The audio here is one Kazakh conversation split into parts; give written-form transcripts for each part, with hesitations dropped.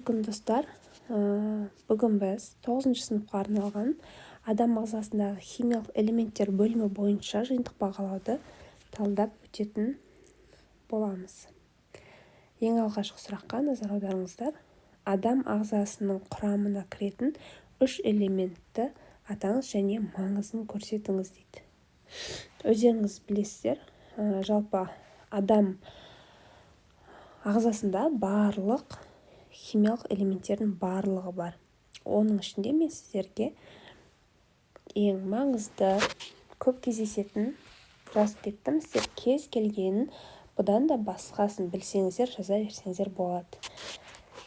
Ассалаумағалейкум, достар! Бүгін біз 9 сыныпқа арналған адам ағзасындағы химиялық элементтер бөлімі бойынша жиынтық бағалауды талдап өтетін боламыз. Ең алғашқы сұраққа назар аударыңыздар. Адам ағзасының құрамына кіретін үш элементті атаңыз және маңызын көрсетіңіз дейді. Өздеріңіз білесіздер, жалпы адам ағзасында барлық химиялық элементтердің барлығы бар. Оның ішінде мен сіздерге ең маңызды, көп кездесетін жазып кеттім. Сіздер кез келгенін, бұдан да басқасын білсеңіздер, жаза берсеңіздер болады.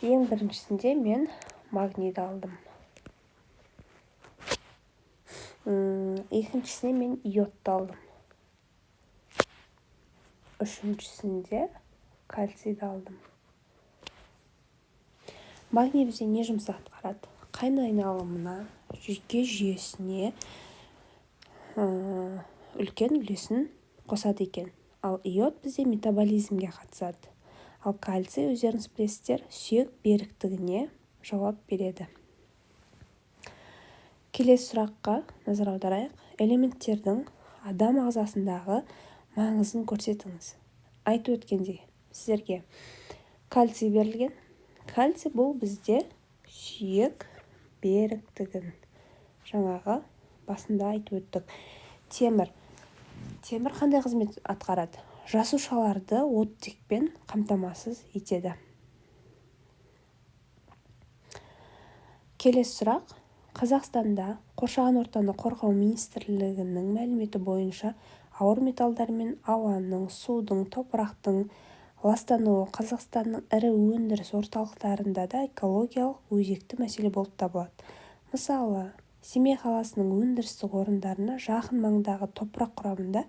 Ең біріншісінде мен магнийді алдым. Екіншісіне мен йодты алдым. Үшіншісінде кальцийді алдым. Магний бізде не жұмыс атқарады? Қан айналымына, жүйке жүйесіне үлкен үлесін қосады екен. Ал йод бізде метаболизмге қатысады. Ал кальций, өздеріңіз білесіздер, сүйек беріктігіне жауап береді. Келесі сұраққа назар аударайық. Элементтердің адам ағзасындағы маңызын көрсетіңіз. Айтып өткендей, сіздерге кальций берілген. Кальций бұл бізде сүйек беріктігін, жаңағы басында айтып өттік. Темір. Темір қандай қызмет атқарады? Жасушаларды оттекпен қамтамасыз етеді. Келесі сұрақ. Қазақстанда Қоршаған ортаны қорғау министрлігінің мәліметі бойынша ауыр металдармен ауаның, судың, топырақтың ластануы Қазақстанның ірі өндіріс орталықтарында да экологиялық өзекті мәселе болып табылады. Мысалы, Семей қаласының өндірістік орындарына жақын маңдағы топырақ құрамында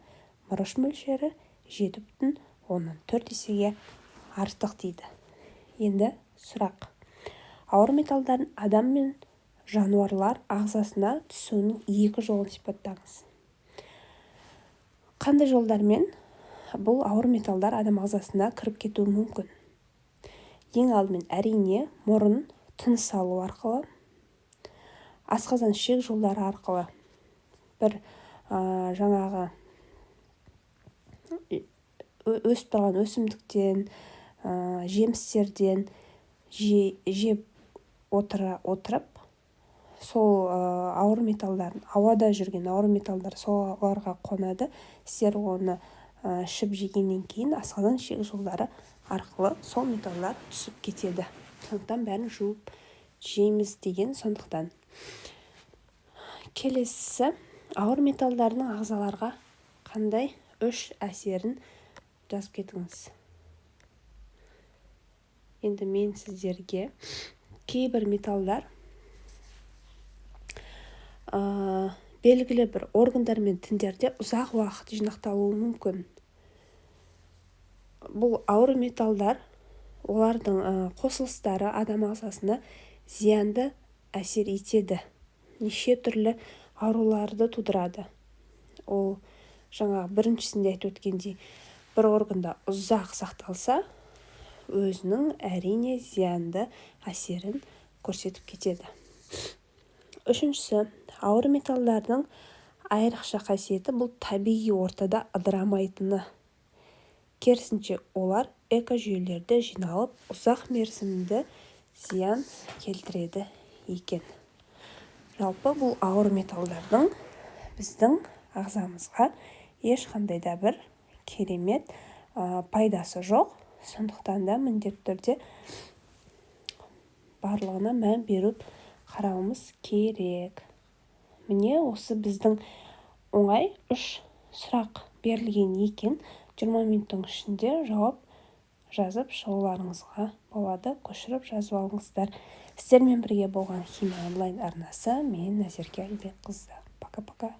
мырыш мөлшері 7,4 есеге артық дейді. Енді сұрақ. Ауыр металдардың адам мен жануарлар ағзасына түсуінің екі жолын сипаттаңыз. Қандай жолдармен бұл ауыр металдар адам ағзасына кіріп кетуі мүмкін? Ең алдымен, әрине, мұрын, тыныс алу арқылы, асқазан ішек жолдары арқылы, бір жаңағы өсіп тұрған өсімдіктен, жемістерден жеп отырып, сол ауыр металдардың, ауада жүрген ауыр металдар соларға қонады. Сіздер оны ішіп жегеннен кейін асқазан ішек жолдары арқылы сол металдар түсіп кетеді. Сондықтан бәрін жуып жейміз деген сондықтан. Келесісі, ауыр металдардың ағзаларға қандай үш әсерін жазып кетіңіз. Енді мен сіздерге кейбір металдар белгілі бір органдар мен тіндерде ұзақ уақыт жинақталуы мүмкін. Бұл ауыр металдар, олардың қосылыстары адам ағзасына зиянды әсер етеді. Неше түрлі ауруларды тудырады. Ол жаңағы біріншісінде айтып өткендей, бір органда ұзақ сақталса, өзінің әрине зиянды әсерін көрсетіп кетеді. Үшіншісі, ауыр металдардың айрықша қасиеті бұл табиғи ортада ыдырамайтыны. Керісінше, олар экожүйелерде жиналып, ұзақ мерзімді зиян келтіреді екен. Жалпы бұл ауыр металдардың біздің ағзамызға ешқандай да бір керемет пайдасы жоқ. Сондықтан да міндетті түрде барлығына мән беріп қарауымыз керек. Міне, осы біздің оңай үш сұрақ берілген екен. 20 минуттың ішінде жауап жазып шығуларыңызға болады. Көшіріп жазып алыңыздар. Сіздермен бірге болған Химия онлайн арнасы, мен Назерке Әлібекқызы. Пока-пока.